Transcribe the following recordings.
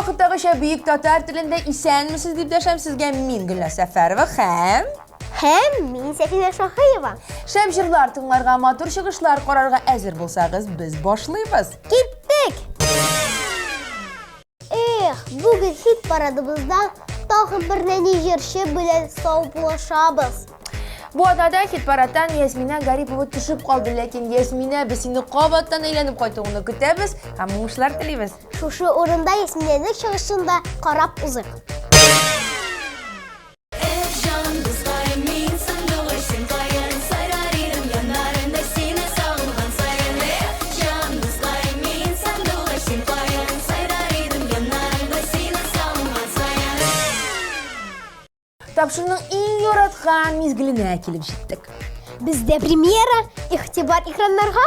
Һәрвакыттагыча бөек татар телендә исәнмесез дип дәшәм сезгә мин Гөлназ Сәфәрова һәм Һәм мин Сәфинә Шаһиева. Шәп җырлар тыңларга, матур чыгышлар карарга әзер булсагыз, без башлыйбыз. Киттек! Эх, бүген хит парадыбызда тагын бер нәни җырчы белән саубуллашабыз. Бу атнада хит-парадтан Ясминә Гарипова төшеп калды, ләкин Ясминә, без сине кабаттан әйләнеп кайтуыңны көтәбез һәм уңышлар телибез. Шушы урында Ясминәнең чыгышын да карап узыйк. Тапшыруның иң яраткан мизгеленә килеп җиттек. Бездә премьера, игътибар экраннарга.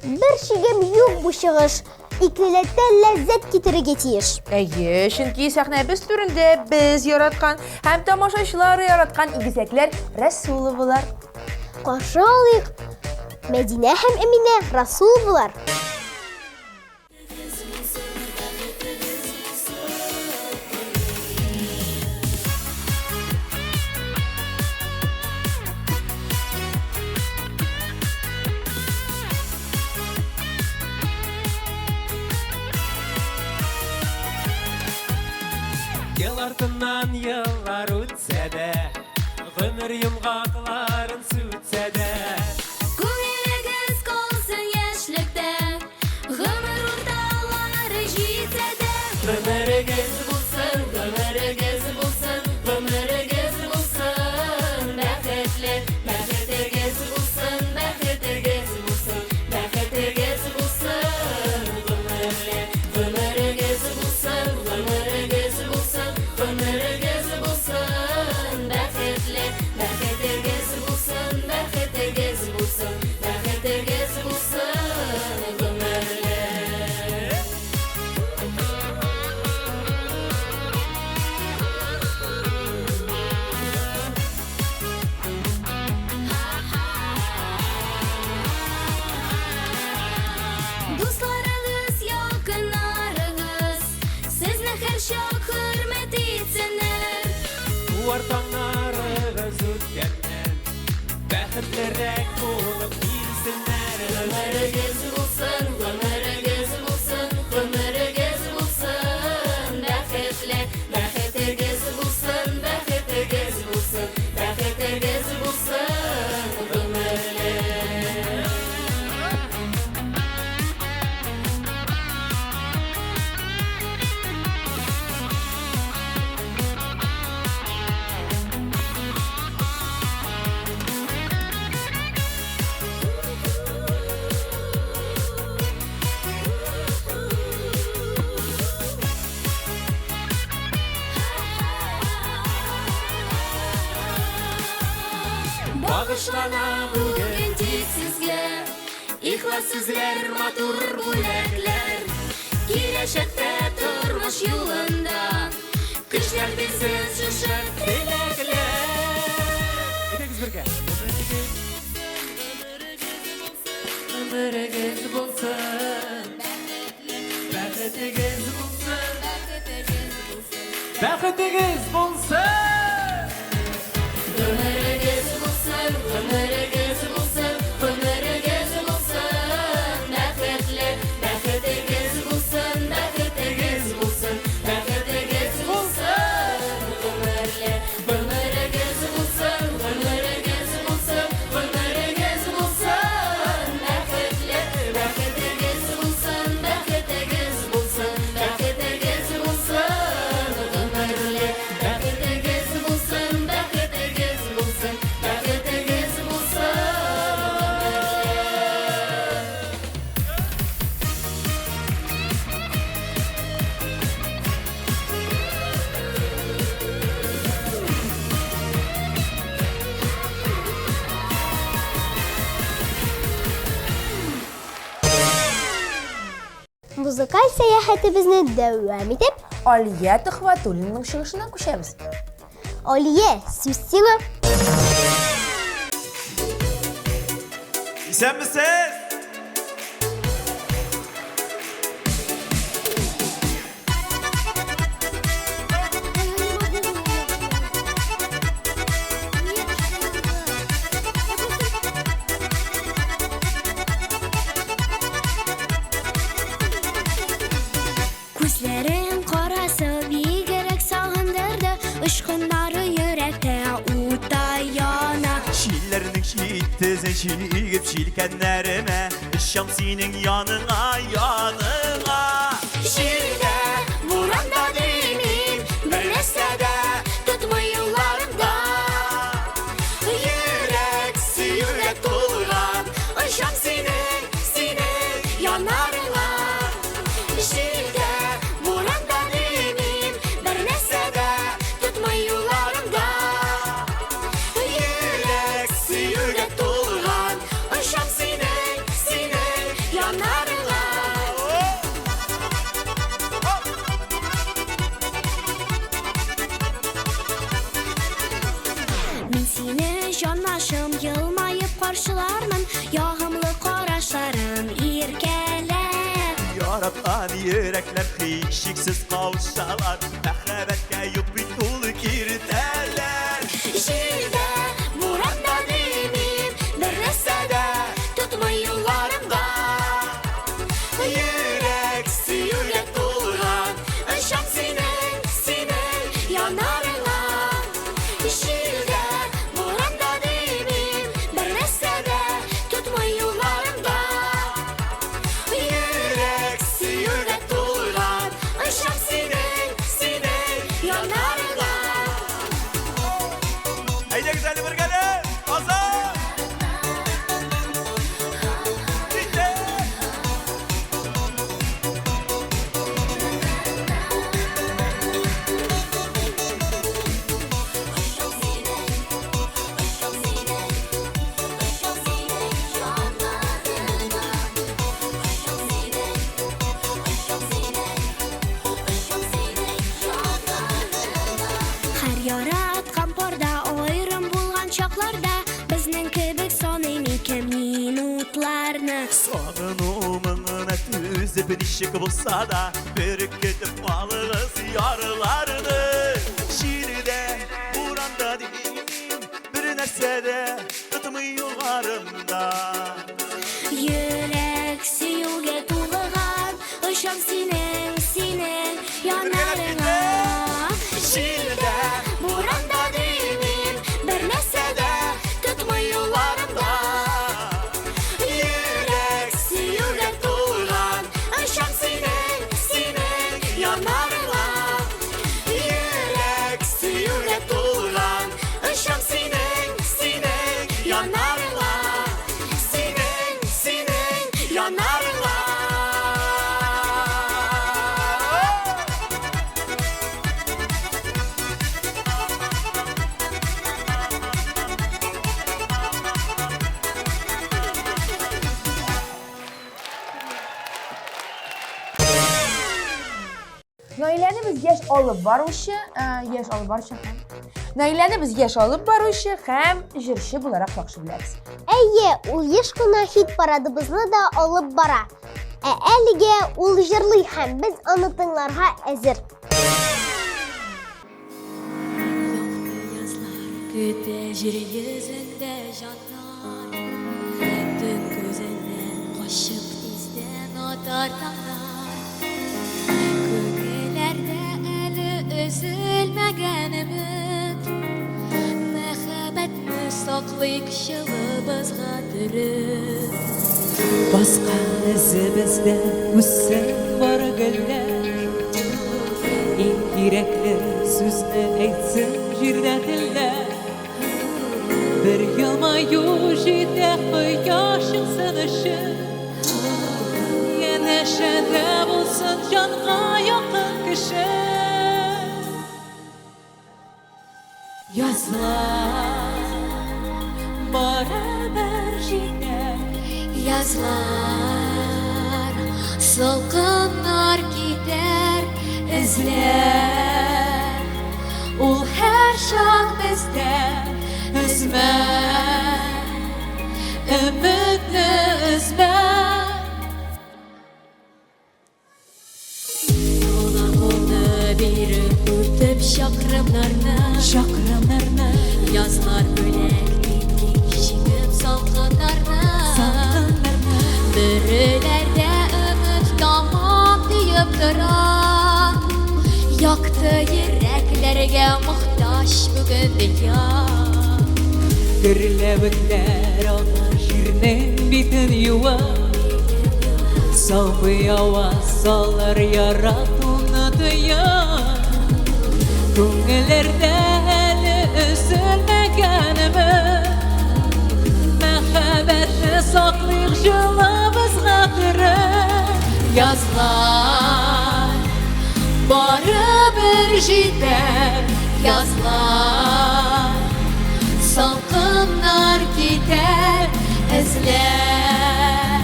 Бер шигем юк бу чыгыш икеләтә ләззәт китерергә тиеш. Әйе, чөнки сәхнәбез түрендә без яраткан һәм тамашачылар яраткан игезәкләр Расуловалар. Каршы алыйк Мәдинә һәм Әминә Расуловалар. Ел артыннан еллар үтсә дә, гомер йомгакларын сүтсә дә. Күңелегез калсын яшьлектә, гомер урталары җитсә дә. Гомерегез булсын, гомерегез булсын, гомерегез булсын, бәхетле, бәхетегез булсын, бәхетегез булсын, бәхетегез булсын, гомерле, гомерегез булсын, гомерегез булсын, гомерегез булсын, бәхетле, бәхетегез булсын, бәхетегез. Туар таңнарыгыз үткәннән Бәхетлерәк булып килсеннәр. Гомерегез булсын, гомерегез булсын, гомерегез булсын, бәхетле, бәхетегез булсын, бәхетегез булсын, бәхетегез булсын, гомерле. Багышлана бүген Бүген тик сезгә ихлас сүзләр, матур бүләкләр. Киләчәктә тормыш юлында көчләр бирсен шушы теләкләр. Әйдәгез бергә. Гомерегез булсын, Бәхетегез булсын, бәхетегез булсын. Гомерегез булсын, гомерегез булсын, гомерегез булсын, бәхетле, бәхетегез булсын, бәхетегез булсын, бәхетегез булсын, гомерле, гомерегез булсын, гомерегез булсын, гомерегез булсын, бәхетле, бәхетегез булсын, бәхетегез булсын, бәхетегез булсын, гомерле, бәхетегез булсын, бәхетегез булсын, бәхетегез булсын, гомерле. Музыкаль сәяхәтебезне дәвам итеп, Алия Төхвәтуллинаның чыгышына күчәбез. Алия, сүз сиңа. Исәнмесез! Күзләрең карасы бигрәк сагындырды, Очкыннары йөрәктә уттай яна. Җилләрнең җитезен чигеп җилкәннәремә, Очам синең яныңа, яныңа. Җилдә, буранда димим, бер нәрсә дә тотмый юлларымда. Йөрәк сөюгә тулган, очам синең, синең яннарыңа. Җилдә, буранда димим, бер нәрсә дә тотмый юлларымда. Йөрәк сөюгә тулган, очам синең, синең яннарыңа. Мин сине җанашым елмаеп каршылармын, Ягымлы карашларым иркәләп. Яраткан йөрәкләр һичшиксез кавышалар, Мәхәббәткә юк бит ул киртәләр. Җилдә, буранда димим, бер нәрсә дә тотмый юлларымда. Йөрәк сөюгә тулган, очам синең, синең яннарыңа. Җилдә, буранда димим, бер нәрсә дә тотмый юлларымда. Йөрәк сөюгә тулган, очам синең, синең яннарыңа. Әйдәгез әле бергәләп, Азат! Китте! Һәр яраткан парда аерым булган чакларда Безнең кебек саный микән минутларны? Сагыну моңына түзеп ничек булса да, Беркетеп алыгыз ярларны. Җилдә, буранда. нәрсә дә тотмый юлларымда. Йөрәк сөюгә тулыган, очам синең, синең яннарыңа. Җилдә, буранда димим, бер нәрсә дә тотмый юлларымда. Йөрәк сөюгә тулган, очам синең, синең яннарыңа. Йөрәк сөюгә тулган, очам синең, синең яннарыңа. Синең, синең яннарыңа. Наиләне без яшь алып баручы, яшь алып баручы һәм Наиләне без яшь алып баручы һәм җырчы буларак яхшы беләбез. Әйе, ул еш кына хит парадыбызны да алып бара. Ә әлегә ул җырлый һәм без аны тыңларга әзер. Якты язлар көтә җир йөзендә җаннар. Төн күзеннән качып тиздән атар таңнар. Күңелләрдә әле өзелмәгән өмет. Мәхәббәтне саклыйк җылыбызга төреп. Баскан эзебездә үссен бар гөлләр. Иң кирәкле сүзне әйтсен җирдә телләр. Бер елмаю җитә кояш чыксын өчен. Янәшәдә булсын җанга якын кеше. Язлар барыбер җитә. Язлар, салкыннар китәр, эзләр. Ул һәрчак бездә, өзмә, өметне өзмә. Кулга кулны биреп үтеп чакрымнарны, Чакрымнарны, язлар бүләк иткән җиңеп салкыннарны. Салкыннарны. Бөреләрдә өмет тамам диеп тора. Якты йөрәкләргә мохтаҗ бүген дөнья. Гөрләвекләр ага җирнең битен юа. Сабый аваз салыр яратуны тоя. Күңелләрдә әле өзелмәгән өмет. Мәхәббәтне саклыйк җылыбызга төреп. Язлар барыбер җитәр, язлар салкыннар китәр, эзләр.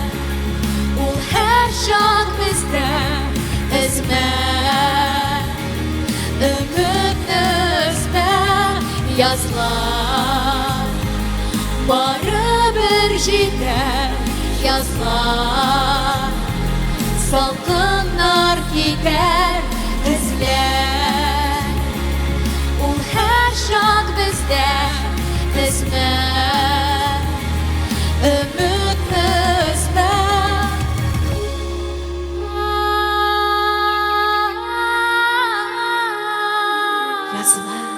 Ул һәрчак бездә, өзмә, өметне өзмә. Язлар барыбер җитәр, язлар салкыннар китәр, эзләр. Ул һәрчак бездә, өзмә, өметне өзмә. Язлар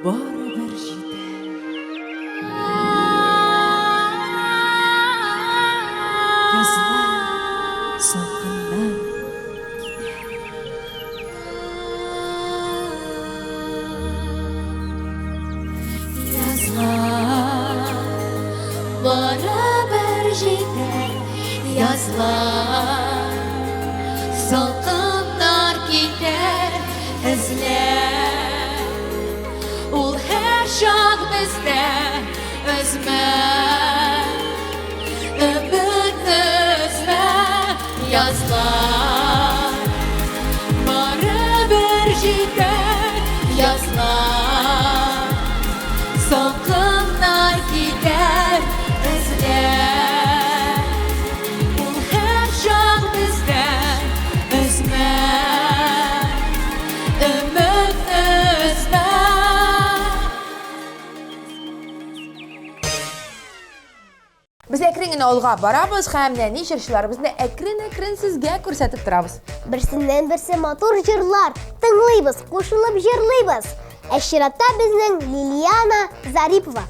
барыбер җитә. Язлар салкыннар китәр. Язлар барыбер җитәр, язлар салкыннар китәр, эзләр. Ул һәрчак бездә, өзмә, өметне өзмә. Язлар барыбер җитәр, язлар салкыннар китәр, эзләр. Ул һәрчак бездә, өзмә, өметне өзмә. генә алга барабыз һәм нәни җырчыларыбызны әкрен-әкрен сезгә күрсәтеп торабыз. Берсеннән-берсе матур җырлар тыңлыйбыз, кушылып җырлыйбыз. Ә чиратта безнең Лилиана Зарипова.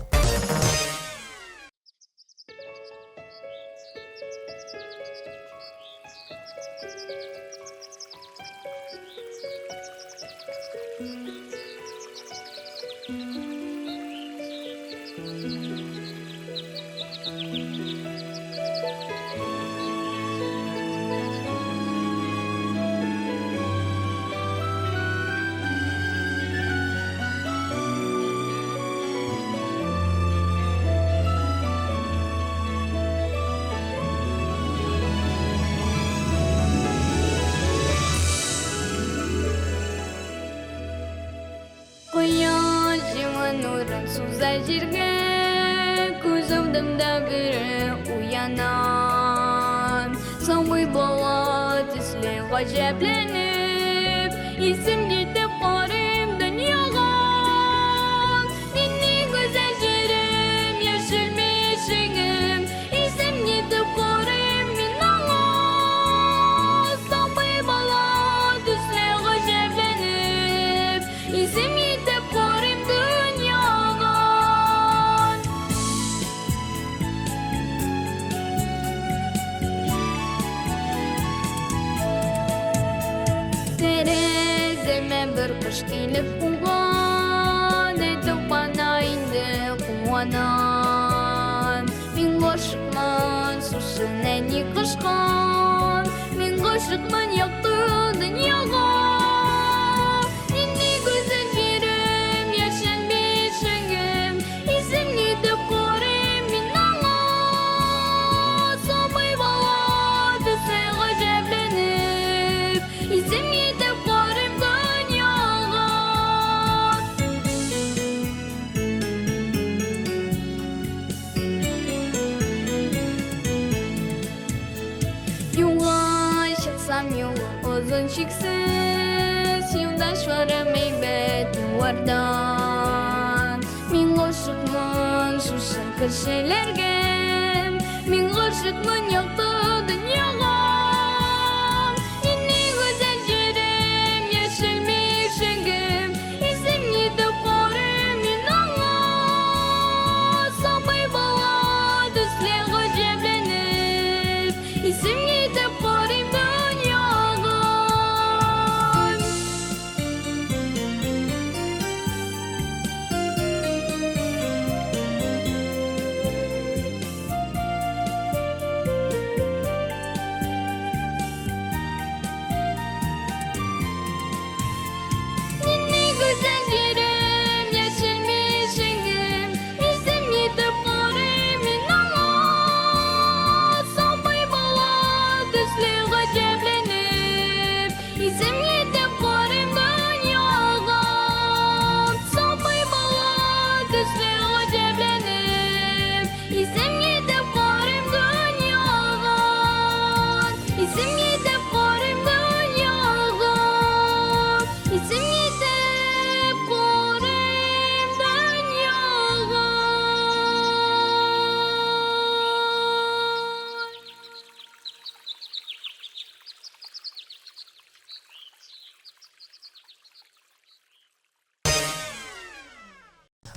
Кояш җылы нурын суза җиргә, Күз алдымда бөре уяна. Сабый бала төсле гаҗәпләнеп, Исем китеп карыйм дөньяга. Нинди гүзәл җирем, яшел бишегем, Исем китеп карыйм мин аңа. Сабый бала төсле гаҗәпләнеп, Исем итеп карыйм дөньяга. Тәрәзәмә бер кош килеп кунган, Әйтеп кана инде куанам. Мин гашыйкмын шушы нәни кошка, Мин гашыйкмын якты дөньяга. Нинди гүзәл җирем, яшел бишегем, Исем итеп карыйм мин аңа. Сабый бала төсле гаҗәпләнеп, Исем итеп карыйм дөньяга. Юлга чыксам юл озын чиксез, Юлдашларым әйбәт юллардан. Мин гашыйкмын шушы кешеләргә, Мин гашыйкмын якты дөньяга. Нинди гүзәл җирем, яшел бишегем, Исем итеп карыйм мин аңа. Сабый бала төсле гаҗәпләнеп, Исем итеп карыйм дөньяга. Нинди гүзәл җирем, яшел бишегем, Исем итеп карыйм мин аңа. Сабый бала төсле гаҗәпләнеп, Исем итеп карыйм дөньяга. Сабый бала төсле гаҗәпләнеп, Исем итеп карыйм дөньяга. Исем итеп карыйм дөньяга. Исем итеп карыйм дөньяга.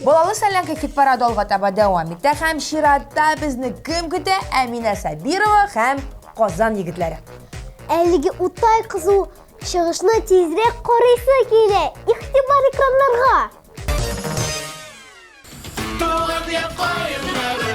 Балалы солянка хит-парады алга таба дәвам итә һәм чиратта безне кем көтә? Әминә Сабирова һәм Казан егетләре. Әлеге уттай кызу чыгышны тизрәк карыйсы килә. Игътибар экраннарга! Туган як каеннары.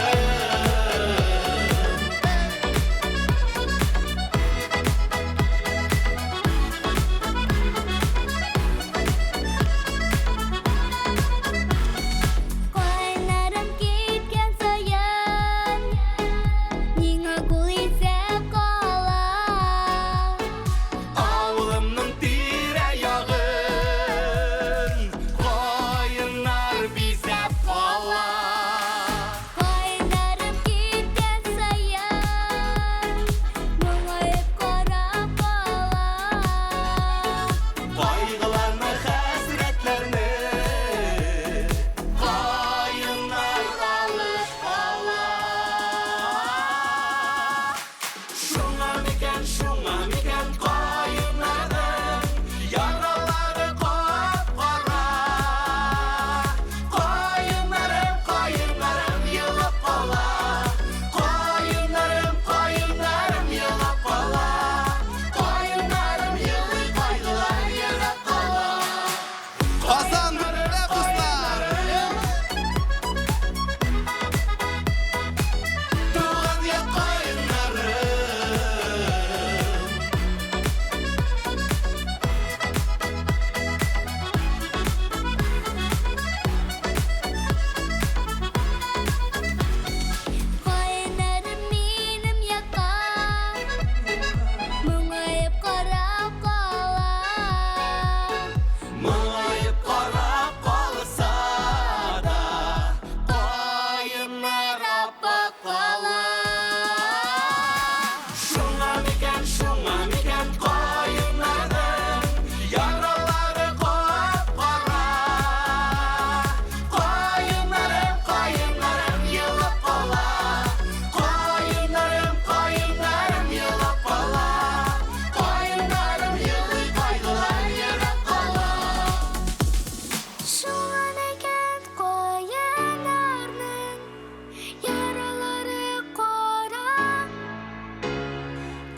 Кайнарым киткән саен, Миңа кул исә кала. Авылымның тирә-ягын каеннар бизәп кала.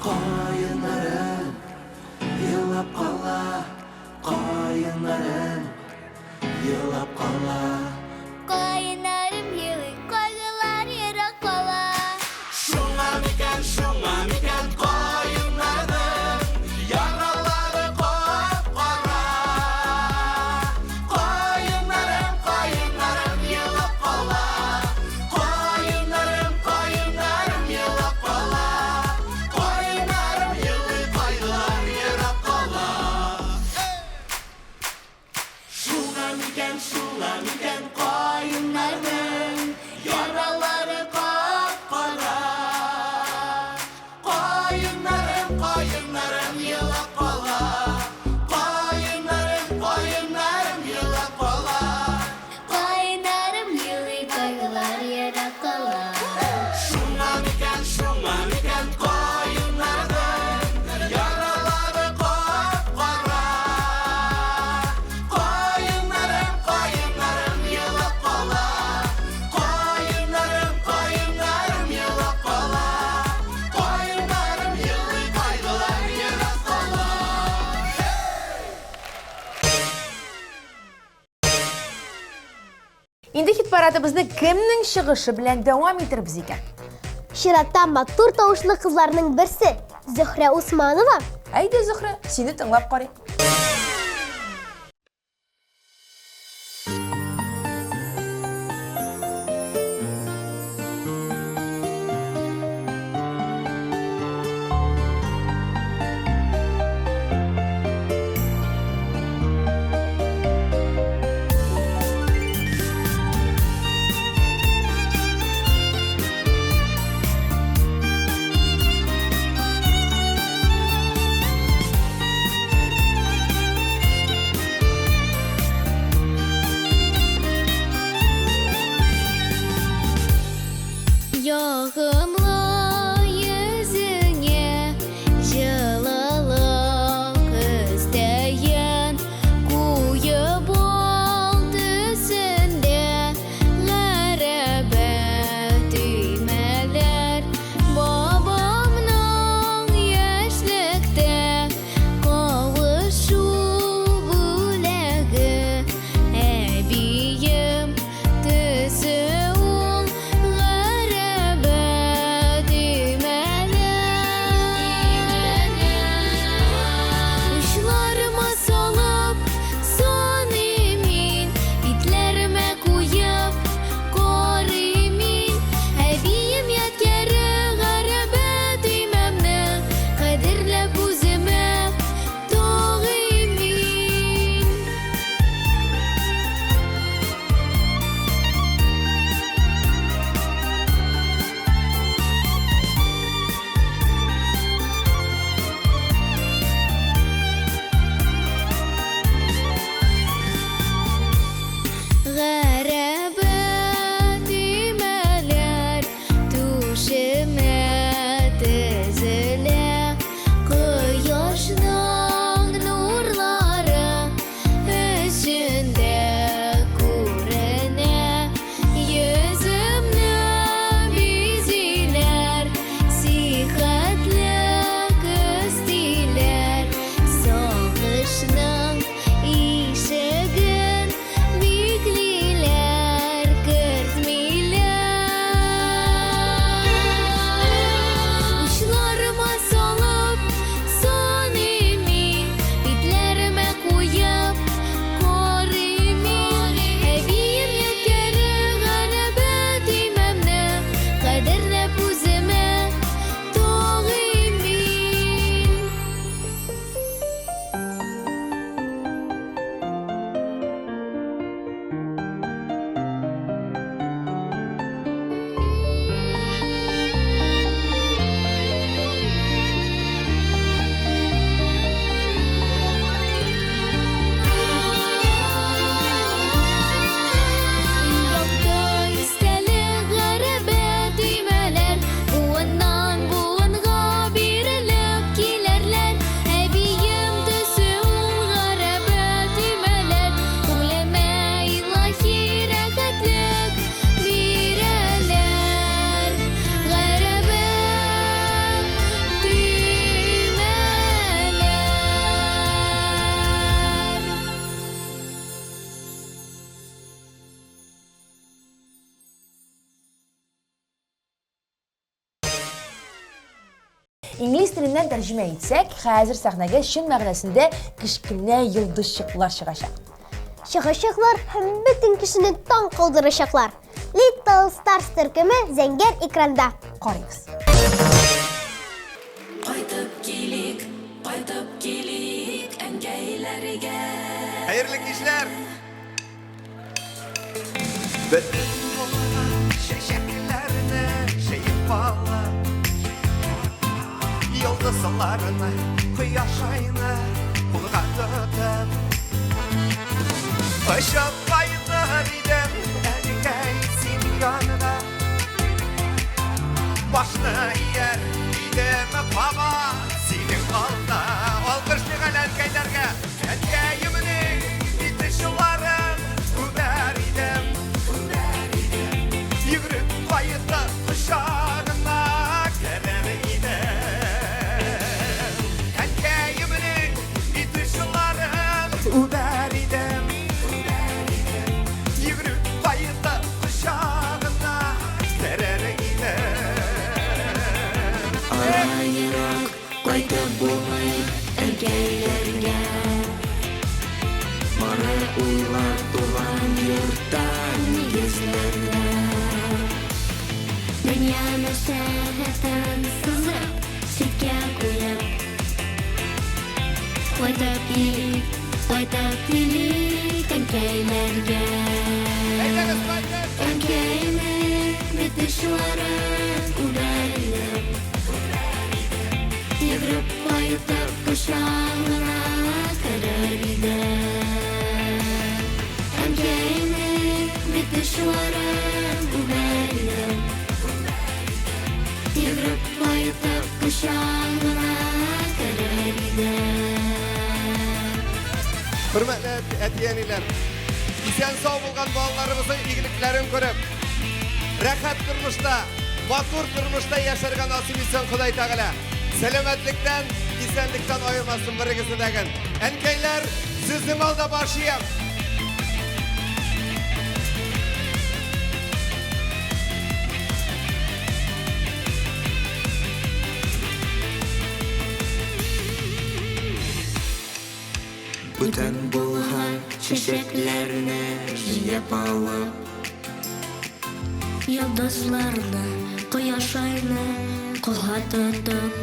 Каеннарым елап кала, каеннарым елап кала. Каеннарым елый, кайгылар ерак кала. Шуңа микән, шуңа микән каеннарның яралары кап-кара. Каеннарым, каеннарым елап кала. Каеннарым, каеннарым елап кала. Каеннарым елый, кайгылар ерак кала. Шуңа микән, шуңа микән каеннарның яралары кап-кара. Каеннарым, каеннарым елап кала. Каеннарым, каеннарым елап кала. Каеннарым елый, кайгылар ерак кала. Шуңа микән, шуңа микән каеннарның яралары кап-кара. Каеннарым, каеннарым елап кала. Каеннарым, каеннарым елап кала. Каеннарым елый, кайгылар ерак кала. Инде хит-парадыбызны кемнең чыгышы белән дәвам итербез икән? Чиратта матур тавышлы кызларның берсе Зөһрә Усманова. Әйдә, Зөһрә, сине тыңлап карыйк. Каеннарым Инглиз теленнән тәрҗемә итсәк, хәзер сәхнәгә чын мәгънәсендә кечкенә йолдызчыклар чыгачак. Чыгачаклар һәм бөтен кешене таң калдырачаклар. Little Stars төркеме зәңгәр экранда. Карыйбыз. Кайтып килик, кайтып килик әнкәйләргә. Хәерле кичләр! Бөтен булган чәчәкләрне җыеп алып, Йолдызларны, кояш айны кулга тотып, Очып кайтыр идем, әнкәй, син янына. Башны ияр идем кабат синең алда. Алкышлыйк әле әнкәйләргә. Әнкәемнең бит очларын үбәр идем, үбәр идем. Йөгереп кайтып кочагына керер идем. Әнкәемнең бит очларын үбәр идем, үбәр идем. Йөгереп кайтып кочагына керер идем. Ара ерак, кайтып булмый әнкәйләргә. Бары уйлар туган йортта, нигезләрдә. Дөнья мәшәкатен сызып, читкә куеп. Кайтып килик, кайтып килик әнкәйләргә. Әйдәгез, кайтып! Әнкәйнең бит очларын үбәр идем. Йөгереп кайтып кочагына керер идем. Әнкәйнең бит очларын үбәр идем. Йөгереп кайтып кочагына керер идем. Хөрмәтле әти-әниләр, исән-сау булган балаларыбызның игелекләрен күреп, рәхәт тормышта, матур тормышта яшәргә насыйп итсен Ходай Тәгалә. Сәламәтлектән, исәнлектән аермасын берегезне дәген. Әнкәйләр, сезнең алда баш иям. Бүтән булган чәчәкләрне җыеп алып, Йолдызларны, кояш айны кулга тотып.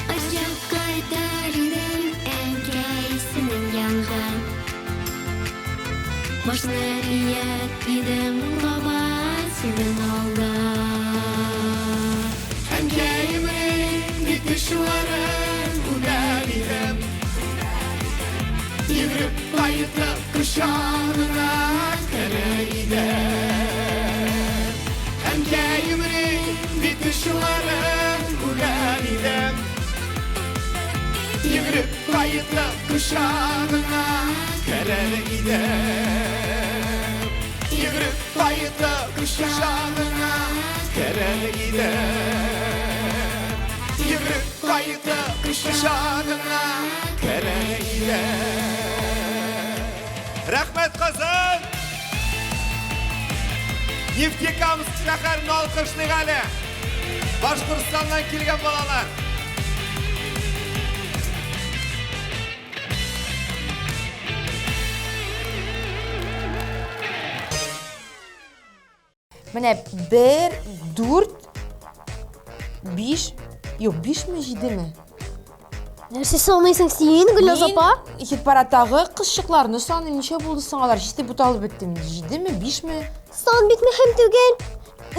Очып кайтар идем, әнкәй, синең янга. Башны ияр идем кабат синең алда. Әнкәемнең бит очларын үбәр идем. Йөгереп кайтып кочагына керер идем. Әнкәемнең бит очларын үбәр идем. Йөгереп кайтып кочагына керер идем. Йөгереп кайтып кочагына керер идем. Йөгереп кайтып кочагына керер идем. Рәхмәт, Казан! Нефтекамск шәһәрен алкышлыйк әле. Башкортстаннан килгән балалар. Менә бер, дүрт, биш, юк, бишме, җидеме? Нәрсә саныйсың син, Гөлназ апа? Мин хит-парадтагы кызчыкларны саныйм. Ничә булды соң алар? Җитеп буталып беттем. Җидеме, бишме? Сан бик мөһим түгел.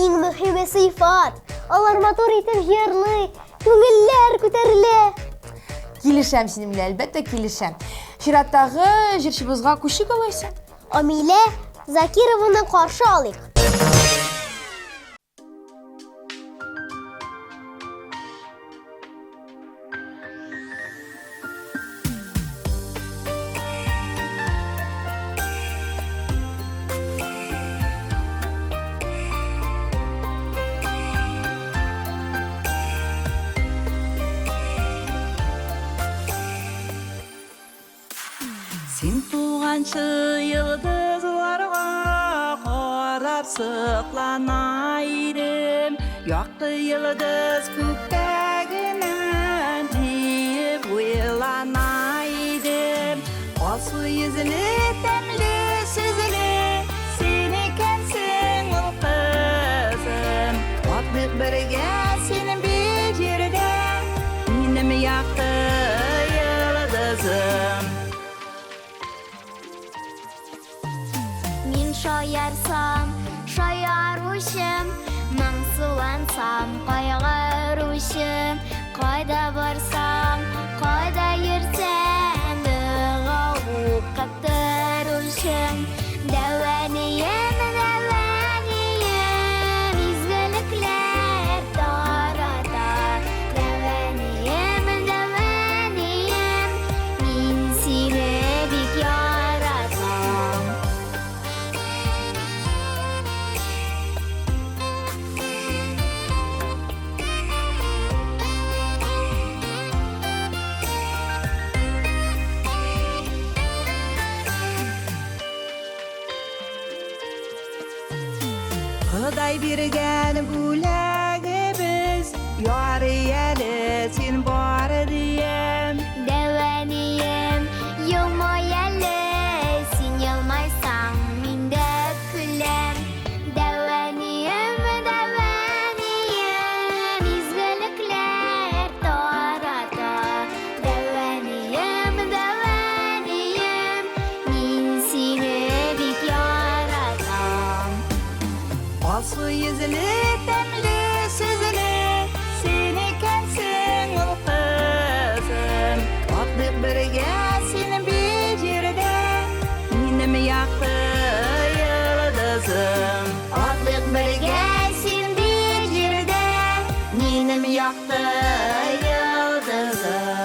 Иң мөһиме сыйфат. Алар матур итеп җырлый, күңелләр күтәрелә. Килешәм синең белән, әлбәттә, килешәм. Чираттагы җырчыбызга күчик алайса. Амилә Закированы каршы алыйк. Син туганчы йолдызларга карап соклана идем. Якты йолдыз күктә. Шаярсам, шаяручым, моңсулансам, кайгыручым. Кайда барсам, кайда йөрсәм, дога укып торучым. Дәү әнием, дәү әнием, изгелекләр тарата. Дәү әнием, дәү әнием, мин сине бик яратам. Ходай биргән бүләгебез, ярый әле син бар дием. Дәү әнием, елмай әле, син елмайсаң, мин дә көләм. Дәү әнием, дәү әнием, изгелекләр тарата. Дәү әнием, дәү әнием, мин сине бик яратам. Алсу йөзле, тәмле сүзле, син икәнсең ул кызым. Атлыйк бергә син бер җирдә, минем якты йолдызым. Атлыйк бергә син бер җирдә, минем якты йолдызым.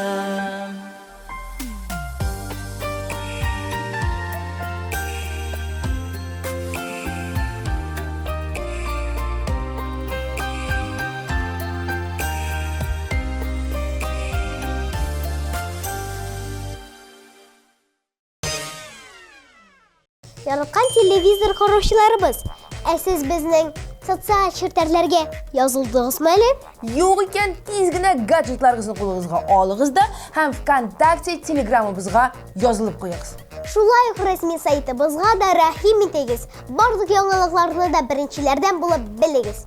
Яраткан телевизор караучыларыбыз, ә сез безнең социаль челтәрләргә язылдыгызмы әле? Юк икән, тиз генә гаджетларыгызны кулыгызга алыгыз да һәм ВКонтакте, Телеграмыбызга язылып куегыз. Шулай ук рәсми сайтыбызга да рәхим итегез. Барлык яңалыкларны да беренчеләрдән булып белегез.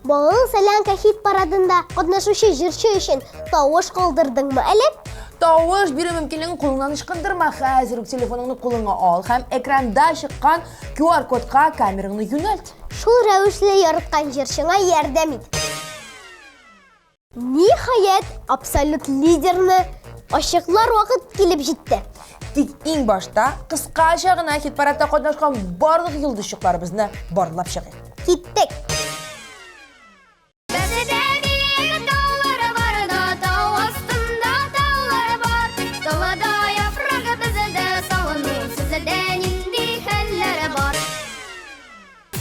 Балалы солянка хит-парадында катнашучы җырчы өчен тавыш калдырдыңмы әле? Тавыш бирү мөмкинлеген кулыңнан ычкындырма. Хәзер үк телефоныңны кулыңа ал һәм экранда чыккан QR-кодка камераңны юнәлт. Шул рәвешле яраткан җырчыңа ярдәм ит. Ниһаять, абсолют лидерны ачыклар вакыт килеп җитте. Тик иң башта кыскача гына хит-парадта катнашкан барлык йолдызчыкларыбызны барлап чыгыйк. Киттек! Бездә биек таулар бар да, тау астында таулар бар. Далада яфрагы бездә салыну, сездә нинди хәлләр бар?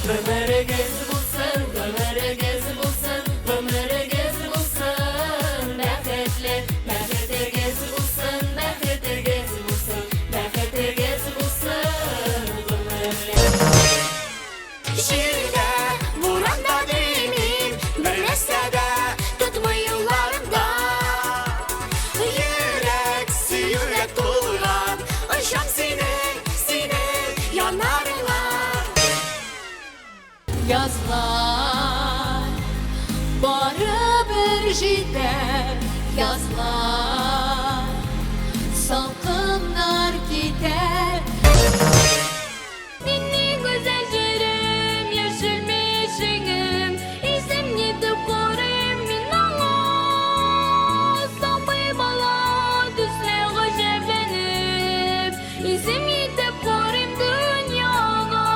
Гомерегез булсын, гомерегез булсын, гомерегез булсын бәхетле, бәхетегез булсын, бәхетегез булсын, бәхетегез булсын гомерле. Җирдә, буранда димим, бер нәрсә дә тотмый юлларымда. Йөрәк сөюгә тулган, очам синең, синең яннарыңа. Язлар барыбер җитә, язлар салкыннар китәр. Нинди гүзәл җирем, яшел мишеңем, Исем итеп карыйм мин аңа. Сабый бала төсле гаҗәпләнеп, Исем итеп карыйм дөньяга.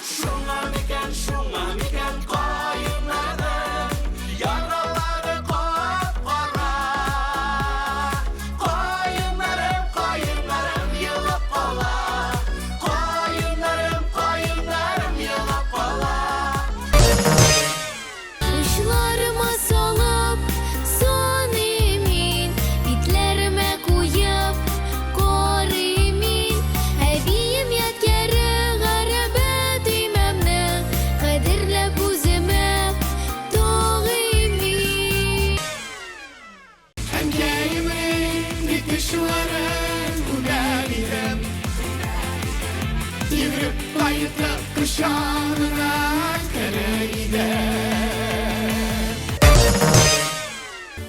Шуңа микән, шуңа микән каеннарның яралары кап-кара. Каеннарым, каеннарым елап кала. Каеннарым, каеннарым елап кала. Учларыма салып, саныйм мин, битләремә куеп, карыйм мин. Әбием ядкәре гәрәбә төймәмне, кадерләп үземә тагыйм мин. Әнкәемнең бит очларын үбәр идем. Йөгереп кайтып кочагына керер идем.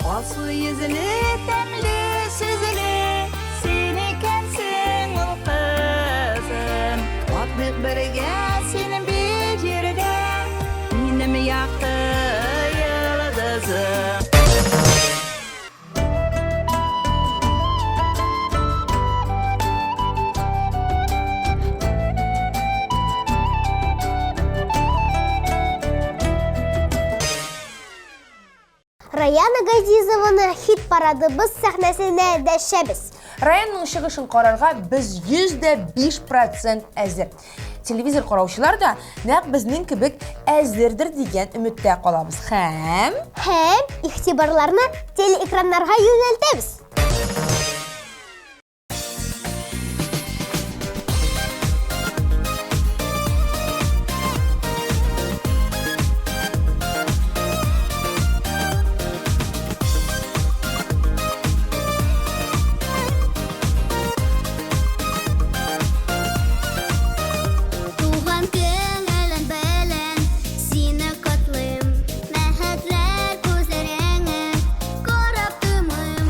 Алсу йөзле, тәмле сүзле, син икәнсең ул кызым. Атлыйк бергә синең бер җирдә, минем якты йолдызым. Раяна Газизованы хит-парадыбыз сәхнәсенә дәшәбез. Раянның чыгышын карарга без 105 процент әзер. Телевизор караучылар да нәкъ безнең кебек әзердер дигән өметтә калабыз. Һәм Һәм игътибарларны телеэкраннарга юнәлтәбез. Туган көн белән сине котлыйм. Бәхетле күзләреңә карап тормыйм.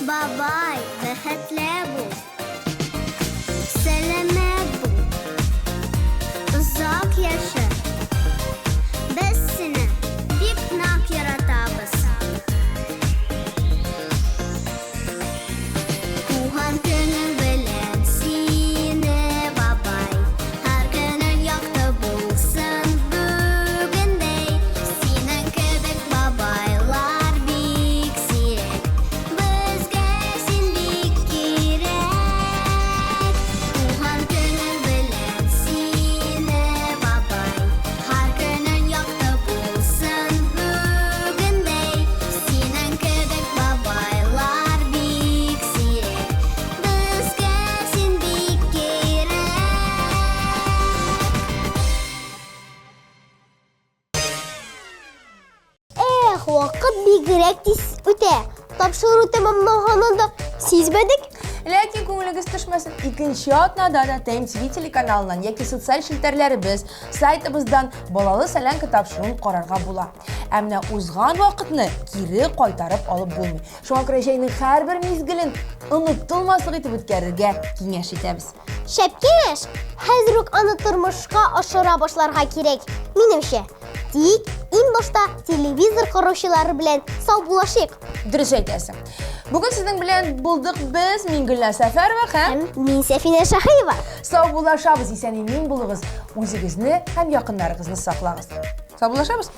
Бабай, бәхетле бул. Сәламәт бул. Озак яшә. Без сине бик нык яратабыз. Туган көнең белән сине, бабай. Һәр көнең якты булсын бүгендәй. Синең кебек бабайлар бик сирәк. Безгә син бик кирәк. Туган көнең белән сине, бабай. Һәр көнең якты булсын бүгендәй. Синең кебек бабайлар бик сирәк. Безгә син бик кирәк. Эх, вакыт бигрәк тиз үтә. Тапшыру тәмамланганын да сизмәдек. Ләкин күңелегез төшмәсен, икенче атнада да ТМТВ телеканалыннан яки социаль челтәрләребез, сайтыбыздан Балалы солянка тапшыруын карарга була. Ә менә узган вакытны кире кайтарып алып булмый. Шуңа күрә җәйнең һәрбер мизгелен онытылмаслык итеп үткәрергә киңәш итәбез. Шәп киңәш! Хәзер үк аны тормышка ашыра башларга кирәк, минемчә. Тик иң башта телевизор караучылар белән саубуллашыйк. Дөрес әйтәсең. Бүген сезнең белән булдык без, мин Гөлназ Сәфәрова һәм мин Сәфинә Шаһиева. Саубуллашабыз, исән-имин булыгыз, үзегезне һәм якыннарыгызны саклагыз. Саубуллашабыз.